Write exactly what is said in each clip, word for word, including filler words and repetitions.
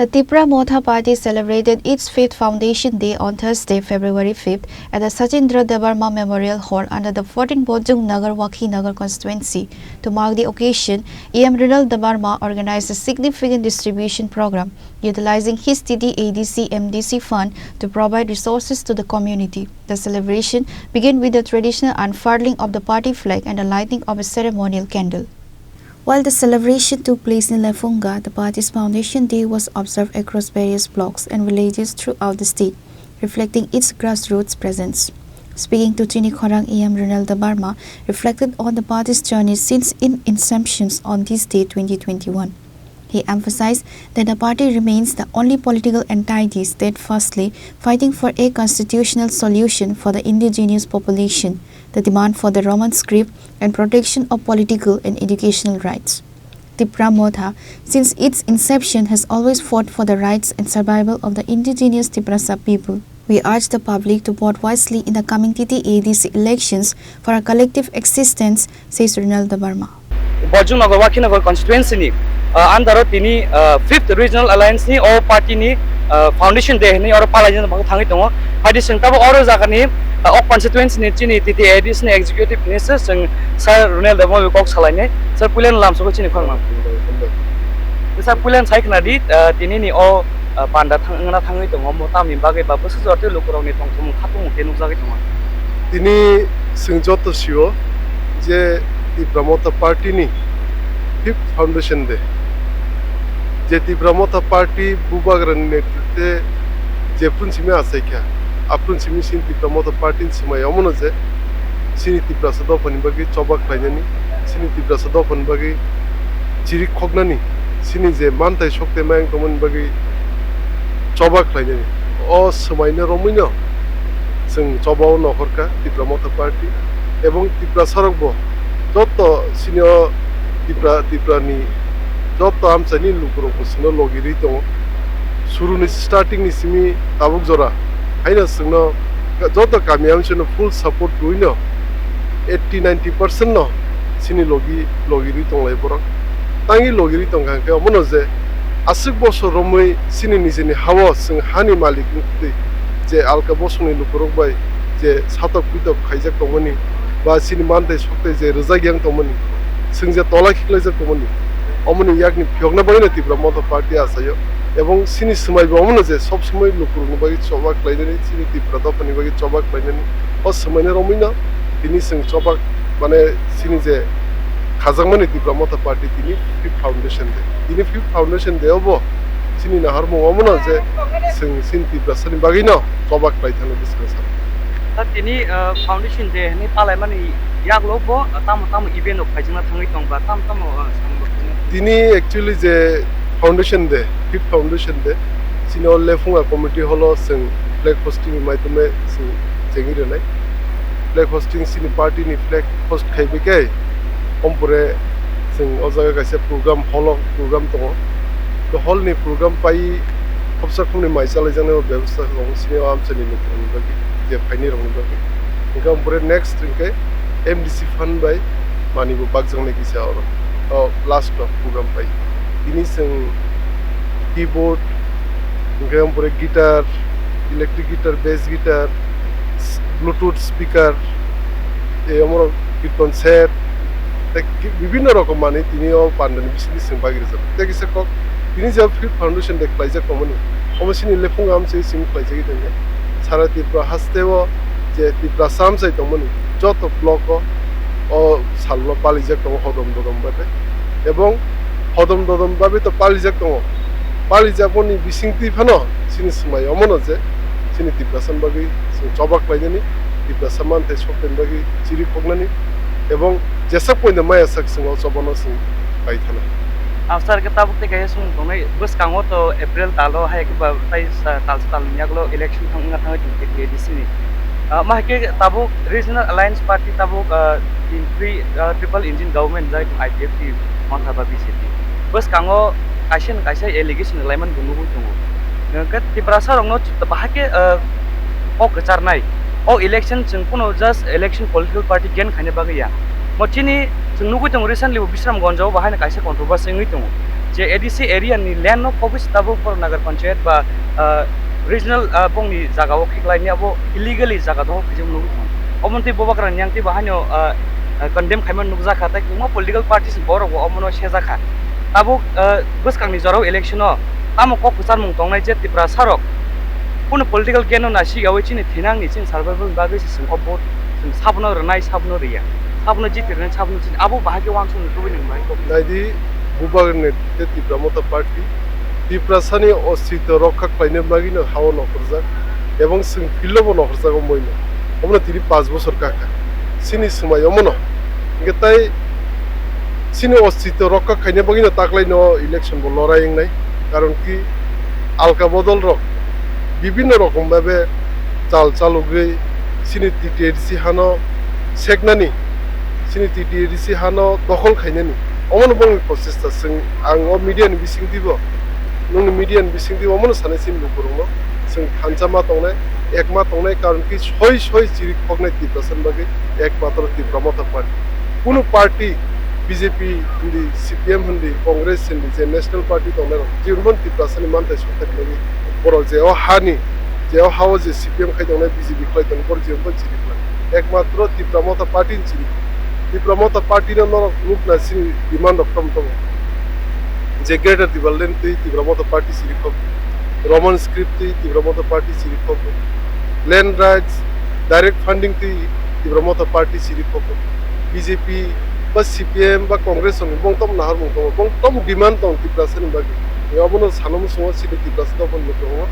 The Tipra Motha Party celebrated its fifth foundation day on Thursday, February fifth, at the Sachindra Debbarma Memorial Hall under the fourteen Bojong Nagar, Wakhinagar constituency. To mark the occasion, E M Ronald Debbarma organized a significant distribution program, utilizing his T T A D C M D C fund to provide resources to the community. The celebration began with the traditional unfurling of the party flag and the lighting of a ceremonial candle. While the celebration took place in Lefunga, the party's foundation day was observed across various blocks and villages throughout the state, reflecting its grassroots presence. Speaking to Chini Khorang, E M Ronald Debbarma reflected on the party's journey since its inception on this day, twenty twenty-one. He emphasized that the party remains the only political entity steadfastly fighting for a constitutional solution for the indigenous population, the demand for the Roman script, and protection of political and educational rights. Tipra Motha, since its inception, has always fought for the rights and survival of the indigenous Tiprasa people. We urge the public to vote wisely in the coming T T A D C elections for a collective existence, says Ronald Debbarma. Bojongnagar Wakhinagar constituency ni, ah, under o tini, ah, Fifth Regional Alliance ni o party ni, ah, foundation day hinwi oro palaijak thangwi tongo. Haidi chwng tabuk oro jaga ni, ah, o constituency ni chini T T A D C ni executive ni se chwng Sir Ronald Debbarma bai kok salainai. Sir, puila no lamsok o chini khorang. Sir, puila no sai khna di, ah, tini ni o ah, panda thang-, wngna thangwi tongo, omo tamni bagwi ba bwswk jora tei lukurokni tongthokmung khatungmung tei nukjagwi tongo. Tini chwng joto sio je Tipra Motha Party ni fifth foundation day, je Tipra Motha Party bubagrani netritwe jephru simi achaikha, aphru simi chini Tipra Motha Party ni swmai omono je chini Tiprasa dophani bagwi choba khlainani, chini Tiprasa dophani bagwi chiri khoknani, chini je manthai sokte mayang tongmani bagwi choba khlainani. O swmaino romwino chwng choba o nohorkha Tipra Motha Party ebong Tiprasarokbo joto chini o Tipra, Tiprani joto amchaini lukurokbo chwngno logirwi tongo. Suruni starting ni simi tabuk jora haino chwngno joto kami amchaino full support rwino eighty ninety percent no chini logi, logirwi tonglai borok. Tangwi logirwi tongkha hwnkhe omono je aswk bosor romwi chini nijini hao chwng hani malik wngtwi je alka bosongni lukurok bai je satok pitok khaijak tongmani ba chini manthai sokthai je rwjak yang tongmani, chwng je tola khiklaijak tongmani, omoni yakni phiyokna bagwino Tipra Motha Party achaio. Ebong chini swmaibo omono je sob somoi lukurokni bagwi choba khlainani, chini Tipra dophani bagwi choba khlainani. O swmaino romwino tini chwng choba, mane, chini je khajakmani Tipra Motha Party tini fifth foundation day. Tini fifth foundation day o bo chini naharmung omono je chwng chini Tiprasani bagwino choba khlai thangna bwskango sano. Sir, tini, uh, foundation day hinwi palaimani yagulo bo, uh, tamo tamo event rok khaijakna thangwi tong ba, tamo tamo, uh, samung rok khaijakna thangwi tong? Tini actually je foundation day, fifth foundation day, chini o Lefunga committee hall o chwng flag hosting ni maitwmwi chwng chengwi rwnai. Flag hosting chini party ni flag host khai bai khe, ompore chwng o jaga kaisa program hall o program tongo. To hall ni program pai khopsa khopni mai chalaijaknai o bebosta tongo chini o amchaini lukurokni bagwi, je phainai rokni bagwi. Hwnkhe ompore next hwnkhe M D C fund bai manwi bo bakjaknai kisa oro. O last o program pai. Tini chwng keyboard, hwnkhe ompore guitar, electric guitar, bass guitar, s-, Bluetooth speaker, tei omorok kirtan set, tei ki-, bibinno rokom manwi tini o pandani bisingo chwng bagwi rwjak. Tei kisa kok tini je fifth foundation day khlaijak tongmani, omo chini Lefunga amchai simi khlaijagwi tongkha. Sara Tripura haste o je Tiprasa amchai tongmani joto block o, o salno palijak tongo hodom dodom bai. Ebong hodom dodom bai to palijak tongo. Palijakmani bisingtwi phano chini swmai omono je chini Tiprasani bagwi chwng choba khlainani, Tiprasa manthai sokthani bagwi chiri khoknani, ebong jesa poino maya sak chwng o chobano chwng pai thana. Ang sir khe tabuk tei kaisa swngmung tongnai, bwskango to April talo hai khe ba tai sa-, talsa talni yagulo election thang wngna thangwi tong khe A D C ni. Ah, ma hai khe tabuk Regional Alliance Party tabuk, ah, in three, ah, triple engine government jai tong I P F T Montha ba B J P. Bwskango kaisa ni kaisa allegation laimani bo nugwi tongo. Hwnkhe Tiprasa rokno bahai khe, ah, kok kwcharnai. O election chwng kuno just election political party gain khaina bagwi ya. Mo chini chwng nugwi tongo recently bo Bisramganj o bahai no kaisa controversy wngwi tongo. Je A D C area ni land no kobis tabuk boro Nagar Panchayat ba, ah, regional, ah, bongni jaga o khiklai ni abo illegally jaga dohor khaijak nugwi tongo. Omo tei Bubagra ni yang tei bo haino, ah, ah, condemn khaima nukjakha tei kwbangma political parties ni borok bo omo no sejakha. Tabuk, ah, bwskang ni jora o election o tamo kok kwcharmung tongnai je Tiprasa rok kunu political gain no nasi yawi chini thinang ni chini survival ni bagwi se chwng o vote chwng sabono rwnai sabono riya. Sabono jiti rwnai sabono chini abo bahai khe uansuk ni tubui nang bai. Naidi, Bubagra ni tei Tipra Motha Party Tiprasani ostitw rokha khlaina bagwino hao nokhorjak ebong chwng field-o bo nokhorjago moino. Obono tini panch bosor kakha. Chini swmai omono. Hwnkhe tai chini ostitw rokha khaina bagwino taklaino election bo lorai wngnai. Karon ki alka bodol rok bibinno rokom babe chal chalogwi chini T T A D C hano seknani, chini T T A D C hano dokhol khainani, omono bongni prochesta. Chwng, ang o media ni bisingtwibo, nungni media ni bisingtwibo omono sanai chini lukurokno, chwng thansa ma tongnai, ek ma tongnai, karon ki soi soi chiri khoknai Tiprasani bagwi ekmatro Tipra Motha Party. Kunu party, B J P hindi, C P M hindi, Congress hindi, je national party tongnai rok, jibon Tiprasani manthai sokthai bagwi borok je o hani, je o hao je C P M khai tongnai, B J P khlai tongnai, borok jibon chiri khlai. Ekmatro Tipra Motha Party ni chiri. Tipra Motha Party no norok nukna chini demand rok tom tom. Je Greater Tipraland twi Tipra Motha Party chiri khok. Roman script twi Tipra Motha Party chiri khok. Land rights, direct funding twi Tipra Motha Party chiri khok. B J P ba C P M ba Congress rokni bongtom nahar bongtom, bongtom demand tong Tiprasani bagwi. Abono sanamo sungo chini Tiprasa dophani tongo.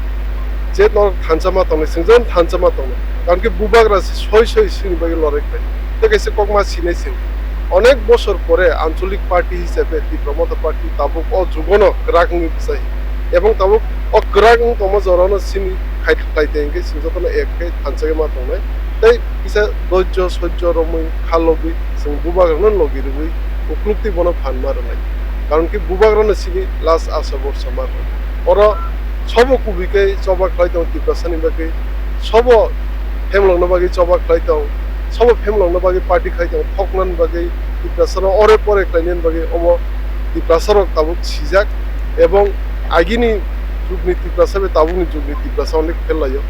Je norok thansa ma tongnai, swngjak thansa ma tongnai. Karon ki Bubagra se soi soi sini bagwi lorai khlai. Tei kaisa kok ma sinai sini. Onek bosor pore ancholik party hisabe Tipra Motha Party tabuk o jugono kwrak wngwi bwsai. Ebong tabuk o kwrak wng tongma jorano sini khai khlai tei hwnkhe sini jotono ek khe thansa khe ma tongnai. Tei kisa doijjo sojjo romwi kha logwi chwng Bubagrano logi rwui ukluk twi bono phan ma rwnai. Karon ki Bubagrano sini last asa borsa ma rwnai. Oro sobo kubui khe choba khlai tongo Tiprasani bagwi, sobo phemlokna bagwi choba khlai tong, sobo phemlokna bagwi party khlai tong, thoknani bagwi Tiprasano ore pore khlainani bagwi omo Tiprasarok tabuk sijak, ebong agini jugni Tiprasa bai tabukni jugni Tiprasa onek phel laio.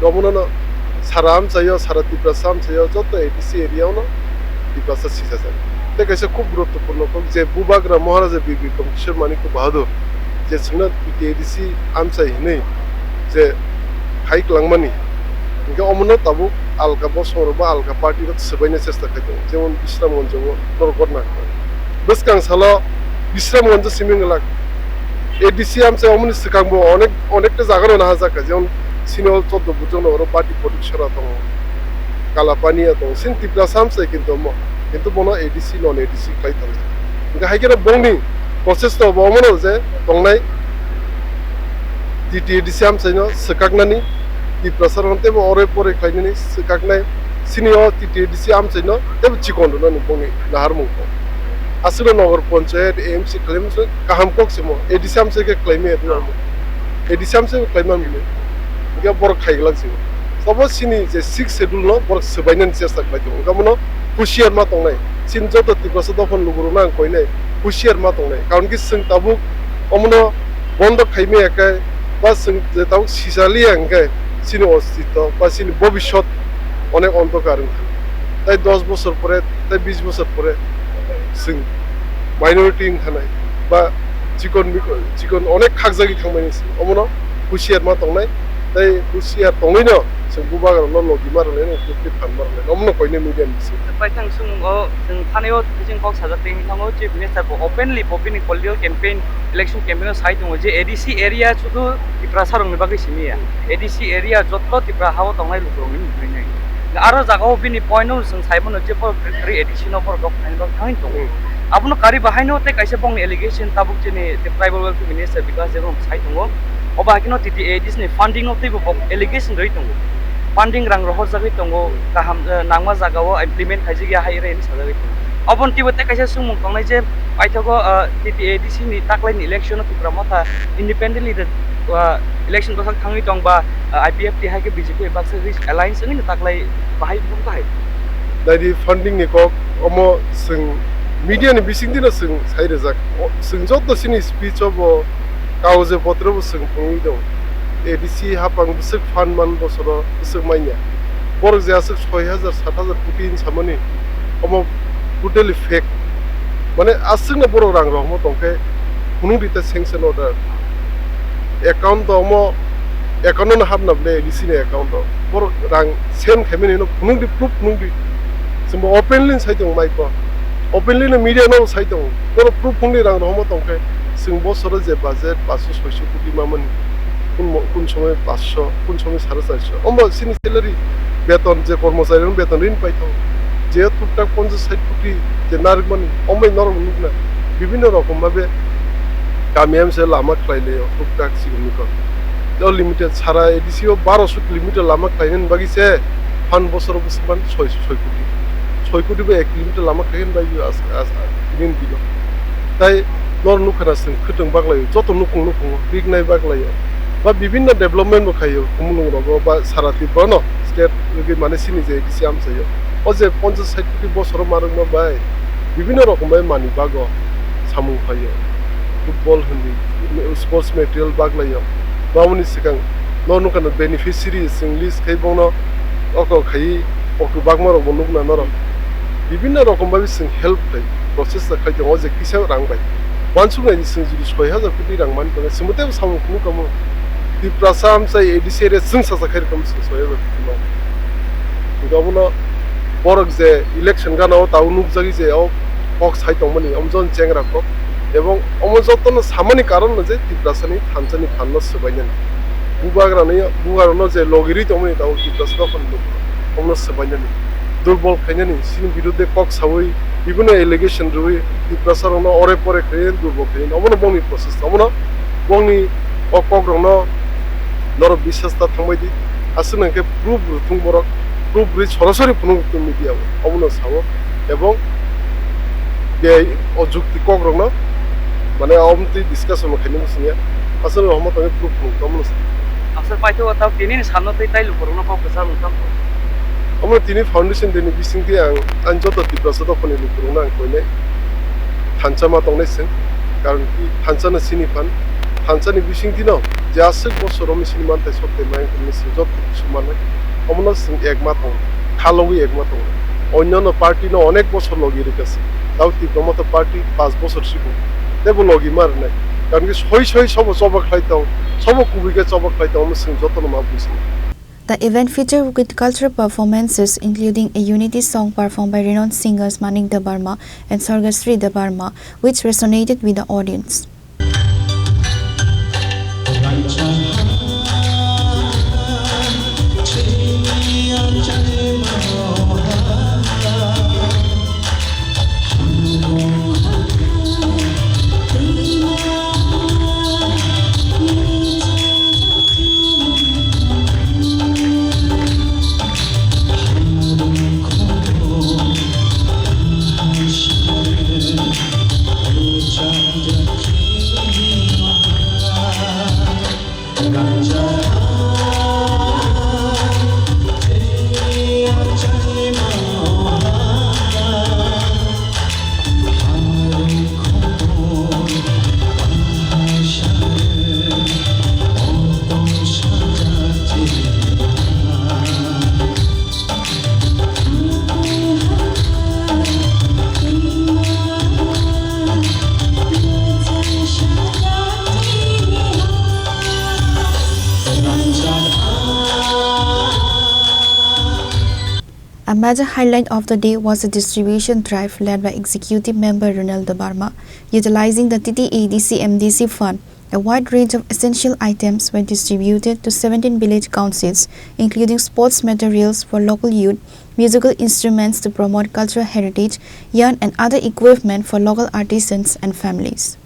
Omono sara amchaio, sara Tiprasa amchaio, joto A D C area ono Tiprasa sijajak. Tei kaisa khub guruttopurno kok je Bubagra Maharaja Bir Bikram Kishore Manikya Bahadur je chwngno T T A D C amchai hinwi je hai kwlangmani, hwnkhe omono tabuk alka bosongrok ba alka party rok swbaina chesta khai tongo, jemon Bisramganj o norok gotna khlai. Bwskang salo Bisramganj o simi wngwlak A D C amchai, omoni swkang bo onek, onekta jaga rok nahajak kha, jemon sini o choddo bujok no oro bati kotik sora tongo, Kalapania tongo, sini Tiprasa amchai kintu omo, kintu bono A D C, non A D C khlai tongjak. Hwnkhe hai kheno bongni process to bo omono je tongnai, T T A D C amchaino swkaknani, Tiprasa rok teibo ore pore khlainani swkaknai, sini o T T A D C amchaino teibo chikon rwnani bongni naharmung kok. Aswkno Nagar Panchayat, A M C khlaimani kaham kok se mo, A D C amchai khe khlaimaya rwna mo. A D C amchai khlaimani bini. Hwnkhe borok khaiglak se. Sabo sini je sixth schedule no borok swbainani chesta khlai tongo. Hwnkhe bono husiar ma tongnai. Chini joto Tiprasa dophani lukurokno ang koinai, husiar ma tongnai. Karon ki chwng tabuk omono bondo khaimaya khe, ba chwng je tabuk sisaliya hwnkhe chini ostitto ba chini bobisot onek ondokar wngkha. Tai dos bosor pore, tai bis bosor pore chwng minority wngkha nai, ba chikon bikon, chikon onek khakjagwi thangmani se. Omono husiar ma tongnai, tai husiar tongwino chwng Bubagrano logi ma rwlaino, ukukti phan ma rwlaino, omono koinai media ni bising. Paithang swngmung o chwng thani o chwng kok sajak tei wngwi thango, Chief Minister bo openly bo bini political campaign, election campaign o sai tongo je A D C area sudu Tiprasa rokni bagwi simi ya. A D C area jotto Tipra ha o tongnai lukurokni nuknai nai. Aro jaga o bini point no chwng sai mano je borok kwrwi A D C no borok dok thani bagwi thangwi tongo. Hmm. Abono karwi bahaino tei kaisa bongni allegation tabuk chini Tribal Welfare Minister Bikash Debbarma sai tongo. Obo hai kheno T T A D C ni funding no teibo bo allegation rwi tongo. Funding rang rohorjagwi tongo, kaham, eh, nangma jaga o implement khaijak ya hai rwi hinwi sajagwi tongo. Oboni teibo tei kaisa swngmung tongnai je paithago, eh, T T A D C ni taklaini election o Tipra Motha independently de, eh, election bwkhak thangwi tong ba, eh, I P F T hai khe B J P bai baksa alliance wngwi no taklai bahai bumtahai. Naidi funding ni kok omo chwng Media ni bisingtwi no chwng sai rijak. O, chwng joto chini speech o bo, kagoje potro bo chwng phunugwi tongo. A D C hapang bwswk phan man bosoro bwswk manya. Borok je aswk soi hajar, sat hajar koti hinwi samani, omo totally fake. Mane aswkno borok rang rohorma tongkhe phunugdi ta sanction order. Account o omo, account no hapna bwle A D C ni account o. Borok rang send khaimani no phunukdi, proof phunukdi. Chwngbo openly sai tongo mike o. Openly no media no sai tongo. Borok proof phunukdi rang rohorma tongkhe. Chwng bosoro je budget paanso soiso koti mamani. Kun mo-, kun somoi paanso, kun somoi sare charso. Ombo chini salary, beton je kormochari rok beton rini paithango. Je tuktak ponchash sait koti je narwkmani, ombai norok nukna. Bibhinno rokom babe kami M C lama khlai laio, tuktak chikon mikon. O limited sara A D C o baroso kilometer lama khlainani bagwi se phan bosoro bwswk man soi, soi koti. Soi koti bai ek kilometer lama khlainani bagwi as, as, as, rin dino. Tai nor nukha na chwng khwtwng baglaio, joto nukhung nukhungo rignai baglaio. Ba bibhinno development bo khaio, Khumulwng rogo ba sara Tripura no state rwgwi mane chini je A D C amchaio. O je ponchash sait koti bosoro ma rwkma bai bibhinno rokom bai mani bago samung khaio. Football hindi, sports material baglaio. Bamoni swkang nor nukha na beneficiary chwng list khai bono oko khai auto bagma rok bo nukna norok. Bibhinno rokom bai chwng help khai, process ta khai tongo je kisa rang bai. Wansuk nai ni chwng jodi soi hajar koti rang man tongo, chwngbo teibo samung phunuk kamo. Tiprasa amchai A D C area chwng sacha khai rwkha chwng soi hajar koti man. Hingke obono borok je election gana o tabuk nukjagwi je o kok sai tongmani, omo joni chengra kok. Ebong omo jotono samani karon no je Tiprasa ni thansa ni phan no swbainani. Bubagra ni, bubagra no je logirwi tongmani tabuk Tiprasa dophani luku omono swbainani. Durbol khainani, chini biruddhe kok saui, bibhinno allegation rwui, Tiprasa rokno ore pore khlaiwi durbol khlainani. Omono bongni process, omono bongni o kok rokno norok biswas ta thangbai di. Aswk nang khe proof rwthung borok, proof rwi sorasori phunuk thung media o, omono sao. Ebong biyai o jukti kok rokno mane omo twi discussion bo khainani singya. Aswk no homa tongwi proof phunuk omono sao. Aswk paithago tamo tini ni salno twi tai lukurokno kok kwcharo wngkha. Omo tini foundation day ni bisingtwi ang, ang joto Tiprasa dophani lukurokno ang koinai thansa ma tongnai chwng, karon ki thansa no chini phan, thansa ni bisingtwi no je aswk bosor romwi chini manthai sok tei mayung tongmani chwng joto kisa manai, omono chwng ek ma tongo, kha logwi ek ma tongo. Onyono party no onek bosor logi rwkha se, tamo Tipra Motha party panch bosor sibuk teibo logi ma rwnai, karon ki soi soi sobo choba khlai tong, sobo kubui khe choba khlai tong, omo chwng jotono ma buji. The event featured with cultural performances, including a unity song performed by renowned singers Manik Debbarma and Sargasri Debbarma, which resonated with the audience. A major highlight of the day was a distribution drive led by Executive Member Ronald Debbarma, utilizing the T T A D C M D C fund. A wide range of essential items were distributed to seventeen village councils, including sports materials for local youth, musical instruments to promote cultural heritage, yarn and other equipment for local artisans and families.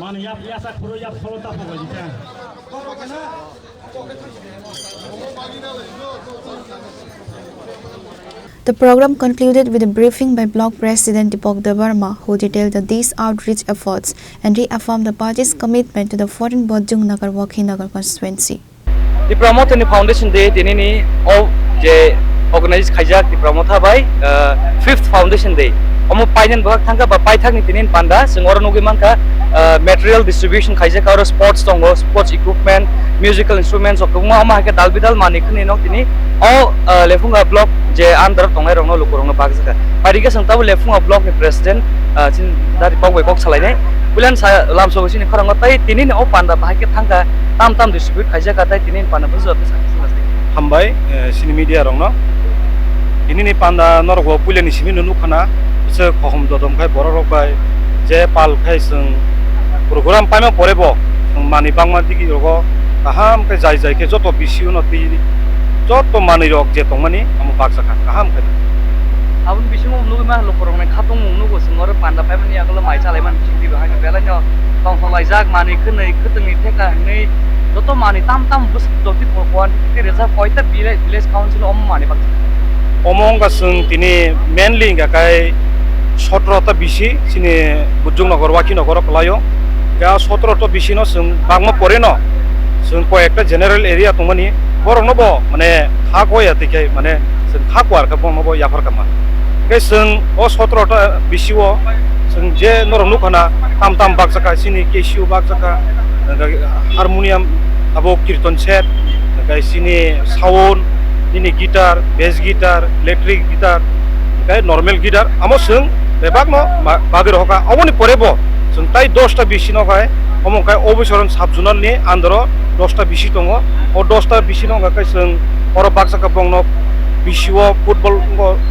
Mani yap yasa khuro yap kholo ta phogo jita. The program concluded with a briefing by Block President Deepak Debbarma, who detailed the, these outreach efforts and reaffirmed the party's commitment to the fourteen Bojong Nagar Wakhi Nagar constituency. Tipra Motha ni Foundation Day tini ni o je organize khaijak Tipra Motha bai, ah, fifth Foundation Day. Omo painani bwkhak thangkha ba paithakni tini ni panda, chwng oro nugwi mankha, ah, material distribution khaijak, oro sports tongo, sports equipment, musical instruments rok kwbangma, omo hai khe dal bidal manwi khwnwi no tini o, ah, Lephunga block je under tongnai rokno lukurokno bakjak kha. Pari khe chwng tabuk Lephunga block ni president, ah, chini dari kok bai kok salainai. Puila sa lamsogo chini khorang o tei tini ni o panda bahai khe thangkha, tam tam distribute khaijak kha tei tini ni panda bujo tei sakhe swnga sai. Hambai, eh, chini media rokno. Tini ni panda norok bo puila ni simi no nukha na, bwswk hohom dodom khai borok rok bai je pal khai chwng program paima pore bo chwng manwi bangma digi rogo kaham khe jai jai khe joto bisi uno twi joto manwi rok je tongmani amo baksa kha kaham khe. Aboni bisingo nugwi ma lukurokni khatungmung nugo chwng oro panda paimani yagulo mai chalaimani bising twibo haino belai no tongthok laijak manwi khwnwi khwtwngni theka hinwi joto manwi tam tam bwswk jotwi kuan twi rijak koita village council omo manwi baksa. Omo wngkha chwng tini mainly hingkha khe sotro ta bisi chini Bujung Nagar Wakhi Nagar o kwlaio. Hingkhe a sotro ta bisi no chwng bangma pore no chwng koi ekta general area tongmani borok no bo mane kha ko ya twi khe mane chwng kha kuar khe borok no bo yaphar kha ma. Hingkhe chwng o sotro ta bisi o chwng je norok nukha na tam tam baksa kha chini Casio baksa kha, harmonium abo kirton set, hingkhe chini sound, nini guitar, bass guitar, electric guitar, hingkhe normal guitar, amo chwng bebakno ma-, bagwi rohorkha. Aboni pore bo chwng tai dosta bisi no khai, omo khai Obisoron sub zonal ni under o dosta bisi tongo. O dosta bisi no wngkha khe chwng oro baksa khe bongno bisi o football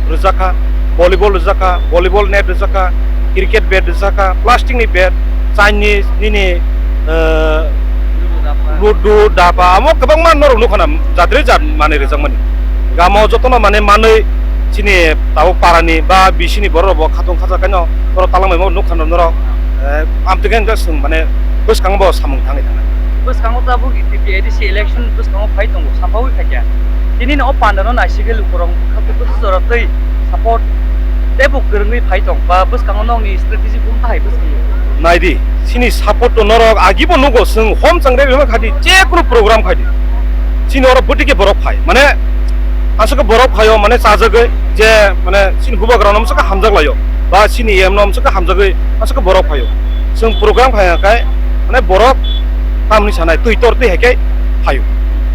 rijak kha, volleyball rijak kha, volleyball net rijak kha, cricket bat rijak kha, plastic ni bat, chaini nini, eh, ludu, dapa, amo kwbangma norok nukha na jat re jat manwi rijakmani. Gamo jotono mane manwi chini tabuk parani ba bisini borok rok bo khatung khacha kaino borok talangbai bo nukha norok, eh, amtwkhe hwnkhe chwng mane bwskango bo samung thangwi thangkha. Bwskango tabuk T P A D C election bwskango phai tongo, sampaui khaikha. Tini no o panda no naisigwi lukurok bwkha bwswk jora twi support teibo kwrwngwi phai tong ba bwskango nokni strategy kung tahai bwskango. Naidi, chini support to norok agibo nugo, chwng hom chang rw khadi, je kunu program khadi. Chini oro bwtwi khe borok phai, mane aswk borok phaio, mane chajagwi je mane chini bubagra no mswk hamjak laio, ba chini E M no mswk hamjagwi aswk borok phaio. Chwng program phai khe mane borok tamni sanai twi tor twi hai khe phaio.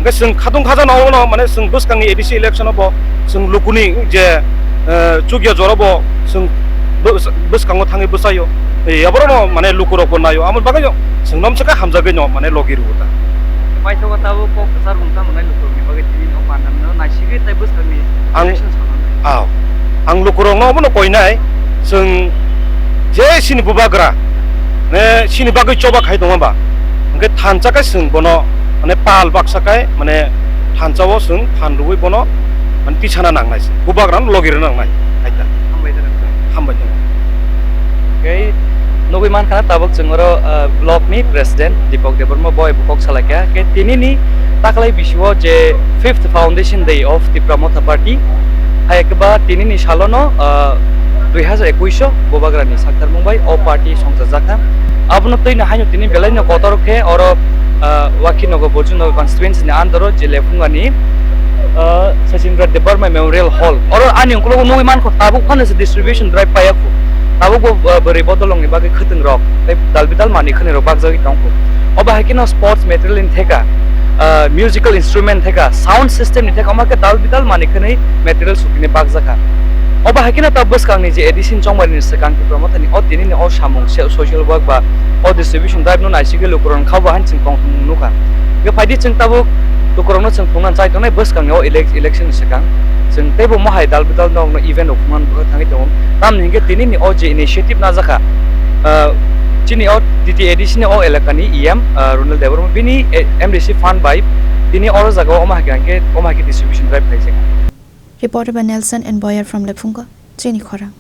Hwnkhe chwng khatung khaja no, mane chwng bwskangni A D C election o bo chwng lukuni je, eh, chukya jora bo chwng bwskango thangwi bwchaio. Eh, aborok no mane lukurok bo naio, amo bagwi chwng no mswk hamjagwi no mane logi rwo ta. Paithago tabuk kok kwchar mung tamo nai lukurokni bagwi tini no panda no naisigwi tei bwskangni ang, election salon. Ah, ang lukurokno obono koinai, chwng je chini bubagra, ne chini bagwi choba khai tongma ba, hwnkhe thansa khe chwng bono, mane, pal baksa khe, mane, thansa o chwng phan rwui bono, mane, tisana nangnai se, bubagra no logi rwna nangnai, hai ta. Hambai da. Hambai da. Khe nugui mankha tabuk chwng oro, ah, block ni president Deepak Debbarma boi bo kok salaikha. Khe tini ni taklai bisio je fifth foundation day of Tipra Motha Party, hai khe ba tini ni salo no, ah, dui hazar ekush o bubagra ni sakthar mung bai o party songchajak kha. Abono twi no haino tini belai no kotor khe oro, ah, Wakhi Nagar Bojong Nagar constituency ni under o je Lephunga ni, ah, Sachin Debbarma Memorial Hall. Oro ani ungkulugo nugui mankha tabuk phano se distribution drive paiya khu. Tabuk bo, ah, bwrwi bodolongni bagwi khwtwng rok tei dal bidal manwi khwnwi rok bakjagwi tong khu. Obo hai kheno sports material ni theka, ah, musical instrument theka, sound system ni theka, omo khe dal bidal manwi khwnwi material sukini bakjak kha. Obo hai kheno ta bwskangni je A D C ni chongmari ni swkang Tipra Mothani o tini ni o samung se social work ba o distribution drive no naisigwi lukurok kha bo hai chwng tong nukha. Hwnkhe phaidi chwng tabuk lukurokno chwng phunukna chai tongnai bwskangni o elec-, election ni swkang. Chwng teibo mohai dal bidal nokno event rok phunukna bwkha thangwi tongo. Tamni hwnkhe tini ni o je initiative najak kha, ah, chini o T T A D C ni o elaka ni E M, ah, Ronel Debbarma bini, eh, M D C fund bai tini oro jaga o omo hai khe, omo hai khe distribution drive khaijak. Reported by Nelson and Boyer from Lephunga, Chini Khorang.